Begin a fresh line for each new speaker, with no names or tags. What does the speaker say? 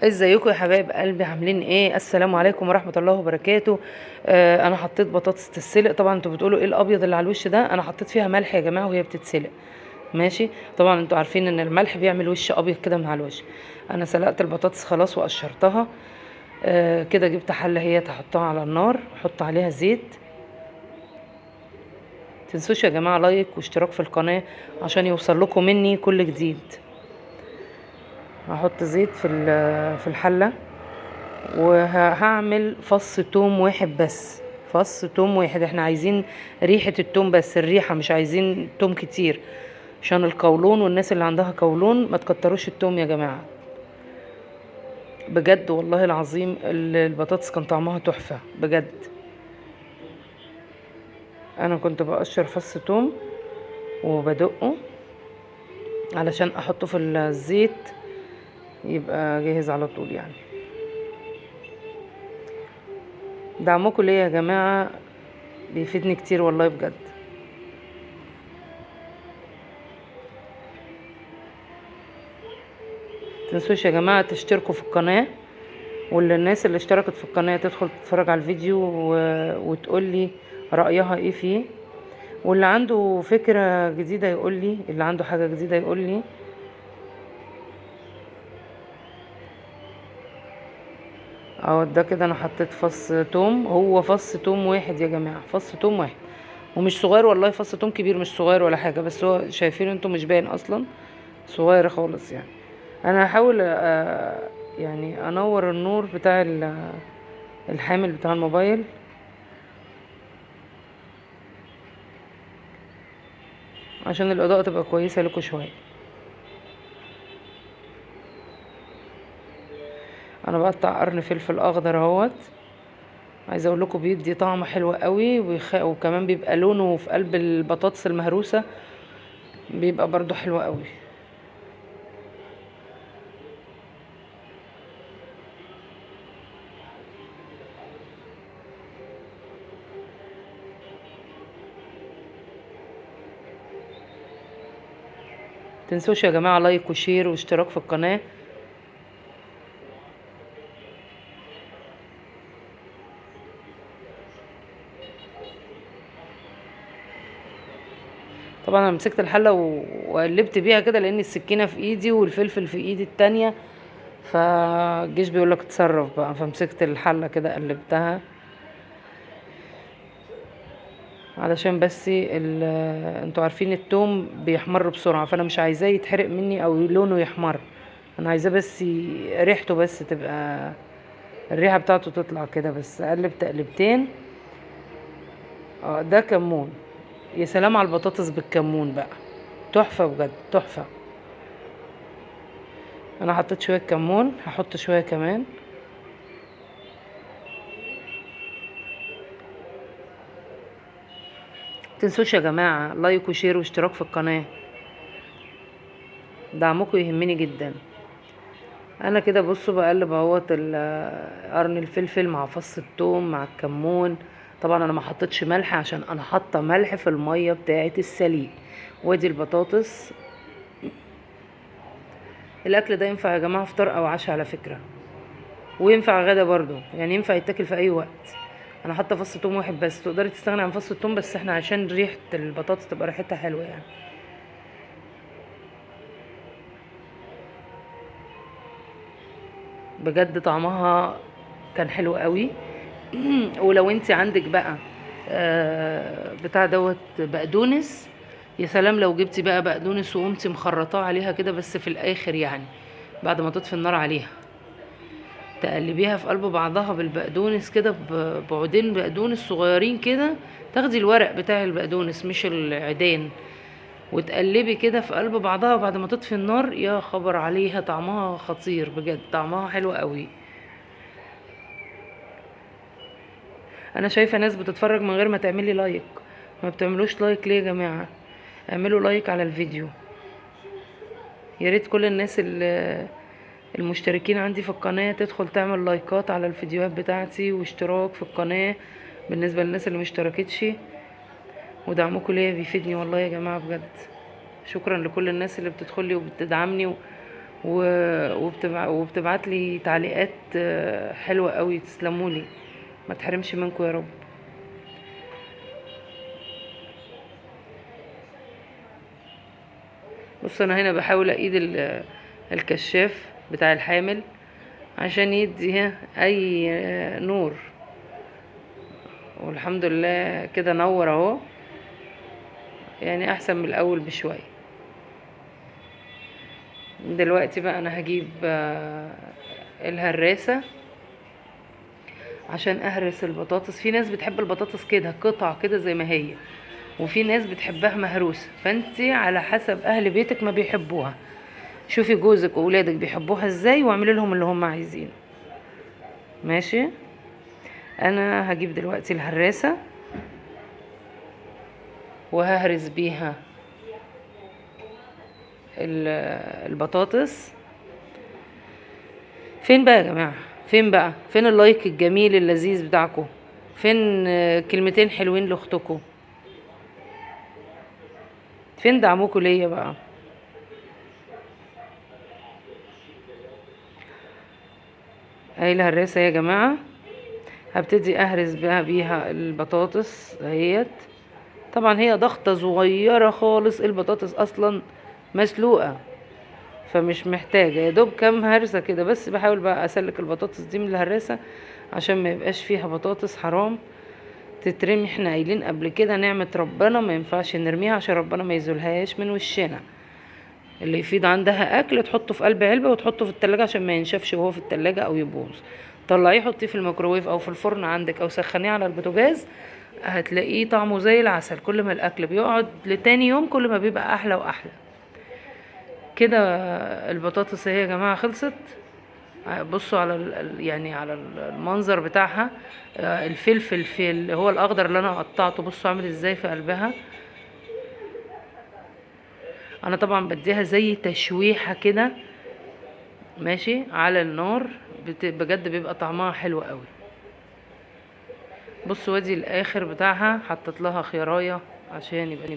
ازيكم يا حبايب قلبي، عاملين ايه؟ السلام عليكم ورحمة الله وبركاته. انا حطيت بطاطس تتسلق. طبعا انتوا بتقولوا ايه الابيض اللي على الوش ده؟ انا حطيت فيها ملح يا جماعة وهي بتتسلق، ماشي. طبعا انتوا عارفين ان الملح بيعمل وش ابيض كده من على الوش. انا سلقت البطاطس خلاص وقشرتها. كده جبت حله هي تحطها على النار، حط عليها زيت. تنسوش يا جماعة like واشتراك في القناة عشان يوصل لكم مني كل جديد. هحط زيت في الحلة، وهعمل فص توم واحد بس، فص توم واحد. احنا عايزين ريحه التوم بس، الريحة، مش عايزين توم كتير عشان القولون والناس اللي عندها قولون ما تكتروش التوم يا جماعة. بجد والله العظيم البطاطس كان طعمها تحفة بجد. انا كنت بقشر فص توم وبدقه علشان احطه في الزيت يبقى جاهز على طول. يعني دعمكم ليا يا جماعة بيفيدني كتير والله بجد. متنسوش يا جماعة تشتركوا في القناة، واللي الناس اللي اشتركت في القناة تدخل تتفرج على الفيديو وتقول لي رأيها ايه فيه، واللي عنده فكرة جديدة يقول لي، اللي عنده حاجة جديدة يقول لي. اهو ده كده انا حطيت فص توم، هو فص توم واحد يا جماعة، فص توم واحد ومش صغير والله، فص توم كبير مش صغير ولا حاجة، بس هو شايفين انتوا مش باين اصلا، صغير خالص يعني. انا هحاول انور النور بتاع الحامل بتاع الموبايل عشان الاضاءة تبقى كويسة لكم شوية. انا بقطع قرن فلفل اخضر اهوت، عايزه اقول لكم بيدي طعم حلو قوي، وكمان بيبقى لونه في قلب البطاطس المهروسه بيبقى برضو حلو قوي. تنسوش يا جماعة like و share واشتراك في القناة. طبعا انا مسكت الحلة وقلبت بيها كده لان السكينة في ايدي والفلفل في ايدي التانية، فالجيش بيقول لك اتصرف بقى، فمسكت الحلة كده قلبتها علشان بس انتوا عارفين التوم بيحمر بسرعة، فانا مش عايزاه يتحرق مني او لونه يحمر، انا عايزاه بس ريحته بس تبقى الريحة بتاعته تطلع كده بس. اقلب تقلبتين. ده كمون، يا سلام على البطاطس بالكمون بقى، تحفة بجد تحفة. انا حطيت شوية كمون، هحط شوية كمان. متنسوش يا جماعة like و share واشتراك في القناة، دعمكم يهمني جدا. انا كده بصوا بقلب اهوت قرن الفلفل مع فص الثوم مع الكمون. طبعا انا ما حطيتش ملح عشان انا حاطه ملح في المية بتاعه السليق. وادي البطاطس. الاكل ده ينفع يا جماعة فطار او عشاء على فكرة، وينفع غدا برضو، يعني ينفع يتاكل في اي وقت. انا حاطه فص توم واحد بس، تقدري تستغني عن فص التوم، بس احنا عشان ريحه البطاطس تبقى ريحتها حلوة يعني. بجد طعمها كان حلو قوي. ولو انت عندك بقى بتاع دوت بقدونس، يا سلام لو جبتي بقى بقدونس وقمتي مخرطاه عليها كده، بس في الاخر يعني بعد ما تطفي النار عليها تقلبيها في قلب بعضها بالبقدونس كده، بعودين بقدونس صغيرين كده، تاخدي الورق بتاع البقدونس مش العيدان، وتقلبي كده في قلب بعضها بعد ما تطفي النار. يا خبر عليها، طعمها خطير بجد، طعمها حلو قوي. انا شايفه ناس بتتفرج من غير ما تعملي like، ما بتعملوش like ليه يا جماعة؟ اعملوا like على الفيديو. يا ريت كل الناس المشتركين عندي في القناة تدخل تعمل لايكات على الفيديوهات بتاعتي واشتراك في القناة بالنسبة للناس اللي مشتركتش، ودعمكم ليا بيفيدني والله يا جماعة بجد. شكرا لكل الناس اللي بتدخل لي وبتدعمني وبتبعت لي تعليقات حلوة قوي. تسلموا لي، ما تحرمش منكم يا رب. بص انا هنا بحاول اقيد الكشاف بتاع الحامل عشان يدي اي نور، والحمد لله كده نور اهو، يعني احسن من الاول بشوية. دلوقتي بقى انا هجيب الهراسه عشان اهرس البطاطس. في ناس بتحب البطاطس كده قطع كده زي ما هي، وفي ناس بتحبها مهروسه، فانتي على حسب اهل بيتك ما بيحبوها. شوفي جوزك واولادك بيحبوها ازاي واعملي لهم اللي هم عايزينه. ماشي، انا هجيب دلوقتي الهراسه وههرس بيها البطاطس. فين بقى يا جماعة؟ فين بقى؟ فين ال like الجميل اللذيذ بتاعكم؟ فين كلمتين حلوين لاختكم؟ فين دعمكم ليا بقى؟ اهي الهراسه يا جماعة، هبتدي اهرس بقى بيها البطاطس اهيت. طبعا هي ضغطه صغيرة خالص، البطاطس اصلا مسلوقة فمش محتاجه، يا دوب كام هرسه كده بس. بحاول بقى اسلك البطاطس دي من الهراسه عشان ما يبقاش فيها بطاطس حرام تترمي. احنا قايلين قبل كده نعمه ربنا ما ينفعش نرميها عشان ربنا ما يزولهاش من وشنا. اللي يفيض عندها اكل تحطه في قلب علبة وتحطه في التلاجة عشان ما ينشفش وهو في التلاجة او يبوظ. طلعيه حطيه في الميكروويف او في الفرن عندك، او سخنيه على البوتاجاز، هتلاقيه طعمه زي العسل. كل ما الاكل بيقعد لتاني يوم كل ما بيبقى احلى واحلى. كده البطاطس اهي يا جماعة خلصت. بصوا على يعني على المنظر بتاعها. الفلفل في اللي هو الاخضر اللي انا قطعته، بصوا عامل ازاي في قلبها. انا طبعا بديها زي تشويحه كده ماشي على النار، بجد بيبقى طعمها حلو قوي. بصوا وادي الاخر بتاعها، حطيت لها خيرايه عشان يبقى